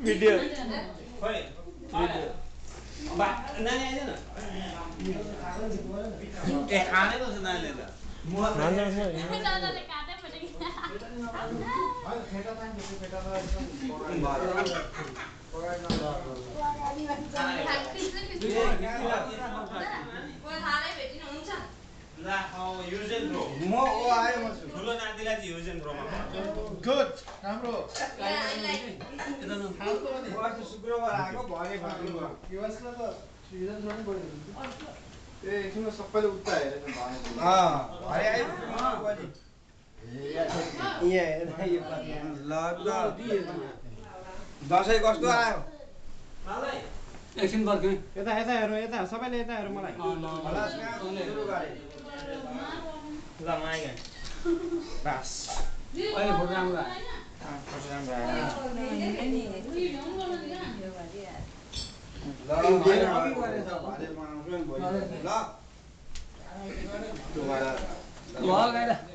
Video Good. राम्रो शुक्रबार आएको भरे भन्नु युएसमा त सिजन पनि बढ्यो ए एकछिनमा सबैले उता हेरेर भरे आयो दसैँ कस्तो आयो एकछिन पर्ख्यो यता यता हेर्नु यता सबैले यता हेर्नु मलाई ल माया बस अहिले फोटो राम्रो आयो ल